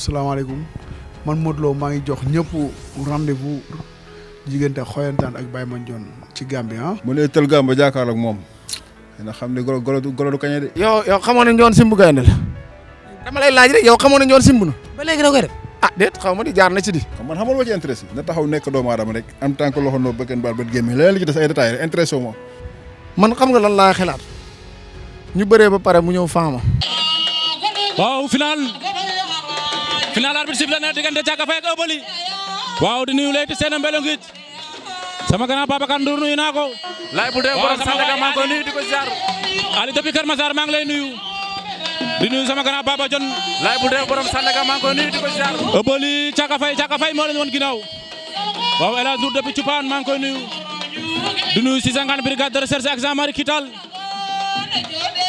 salaamaaleykum man Modou Lo maa ngi jox ñëpp rendez-vous diggante Xoyantaan ak Baye Mandione ci Gambie ah. mu ne tël Gambie jàkkaarloog moom dina xam ne golo du kañe de. yow xamoon ne Ndione Simbu gaynde la dama lay laaj rek yow xamoon ne Ndione Simbu na ba léegi da koy def ah déet xaw ma di jaar na ci di. man xamal ma ci intéressé na taxaw nekk doomu aadama rek en tant que loxo noo bëgën baal bët gémmi leneen li ci des ay détails rek intéressé wu ma. man xam nga lan laa xalaat ñu bëree ba pare mu ñëw faama. waaw final arbitre sifflé na diggante Thiaka Faye ak Obeuly waaw di nuyu Leyti Sène Mbelo Ngidj sama grand Babacar Ndour nuyu naa ko. laay bu dee borom Sandaga maa ngi koy nuyu di ko ziar. Ali depuis Kër Massar maa ngi lay nuyu di nuyu sama grand Baba John. laay bu dee borom Sandaga maa ngi koy nuyu di ko ziar. Obeuly Thiaka Faye moo leen woon ginnaaw waaw El Hadj Ndour depuis Cupaan maa ngi koy nuyu di nuyu 650 brigade de recherche ak Jean-Marie Kital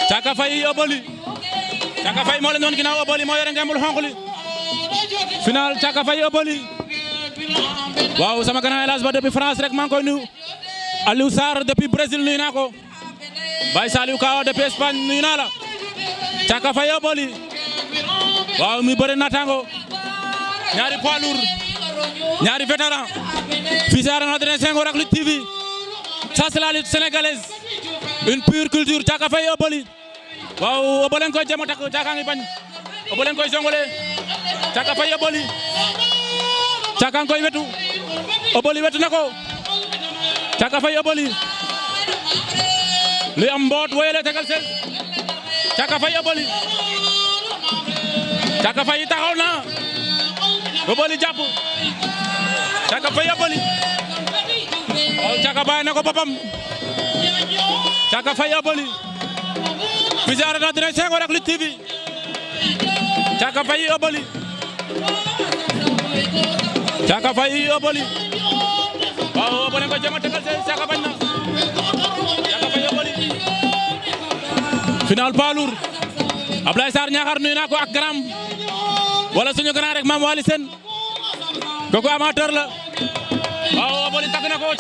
Thiaka Faye Obeuly Thiaka Faye moo leen woon ginnaaw Obeuly moo yore ngembul xonq li final Thiaka Faye Obeuly waaw sama grand El Hadj Ba depuis France rek maa ngi koy nuyu Aliou Sarr depuis Brésil nuyu naa ko Baye Saliou Kao depuis Espagne nuyu naa la Thiaka Faye Obeuly waaw mi bëri natango ñaari poids lourd ñaari vétéran fii ci Arène Adrien Senghor ak Lutte TV ça c'est la lutte sénégalaise une pure culture Thiaka Faye Obeuly waaw Obeuly koy jéem a takk Thiaka ngi bañ Obeuly koy jongole Thiaka Faye Obeuly Thiaka koy wetu Obeuly wetu na ko Thiaka Faye Obeuly li am mboot woyale tegal sel Thiaka Faye Obeuly Thiaka Faye taxaw na Obeuly jàpp Thiaka Faye Obeuly waaw Thiaka bàyyi na ko boppam Thiaka Faye Obeuly fii ci Arène Adrien Senghor ak Lutte TV Thiaka Faye Obeuly Thiaka Faye Obeuly waaw Obeuly ko jéem a tegal seen Thiaka bañ na Thiaka Faye Obeuly final poids lourd Ablaye Sarr Niakhar nuyu naa ko ak gram wala suñu grand rek Mame Waly Sène kooku amateur la waaw Obeuly takk na ko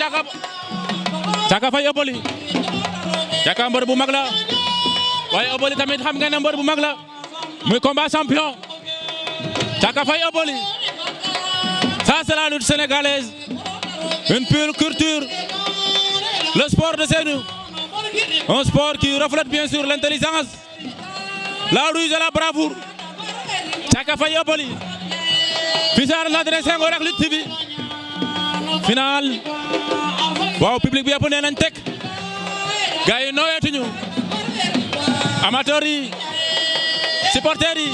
Thiaka Faye Obeuly Thiaka mbër bu mag la waaye Obeuly tamit xam ngeen ne mbër bu mag la muy combat champion Thiaka Faye Obeuly ça c'est la lutte sénégalaise une pure culture le sport de chez nous un sport qui reflète bien sûr l'intelligence la ruse et la bravoure Thiaka Faye Obeuly fii ci Arène Adrien Senghor ak Lutte TV final waaw public bi yëpp nee nañ teg gars yi nooyeetuñu amateurs yi supporters yi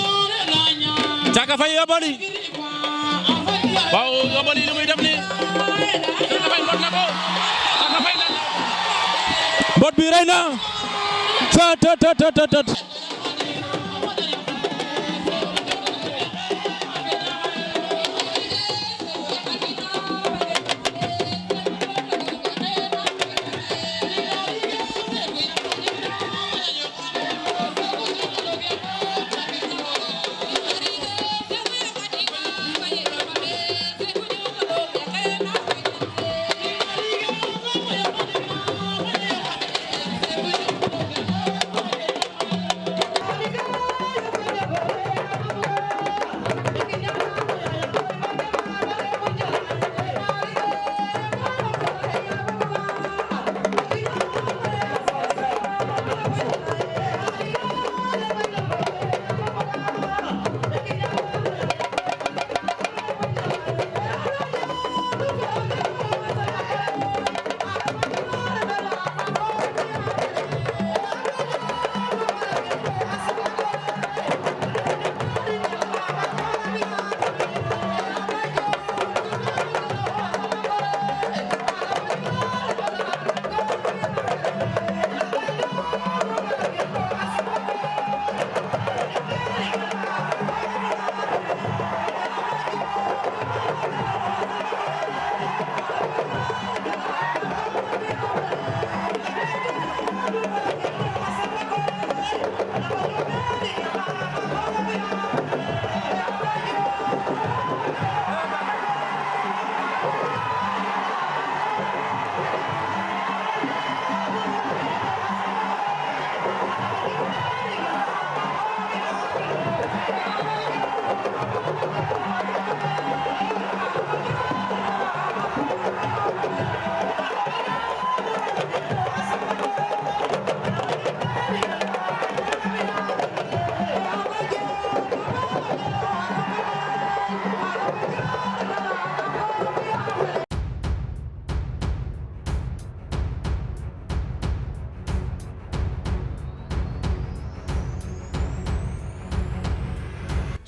Thiaka Faye Obeuly waaw Obeuly li muy def nii Thiaka Faye mbot na ko Thiaka Faye mbot bi rey na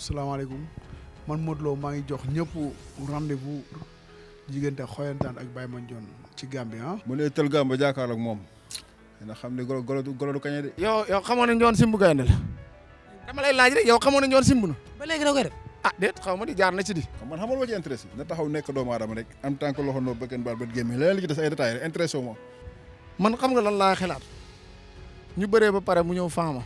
salaamaaleykum man Modou Lo maa ngi jox ñëpp rendez-vous diggante xoyantaan ak Baye Mandione ci Gambie ah. mu lay tël gàmba jàkkaarloog moom dina xam ne golo du kañe de. yow xamoon nañ Njoon Simbu gaynde la dama lay laaj rek yow xamoon nañ Njoon Simbu na ba léegi da koy def ah déet xaw ma di jaar na ci di. man xamal ma ci intéressé na taxaw nekk doomu aadama rek en tant que loxo noo bëgën baal bët gémmi leneen li ci des ay détails rek intéressé wu ma. man xam nga lan laa xalaat ñu bëree ba pare mu ñëw faama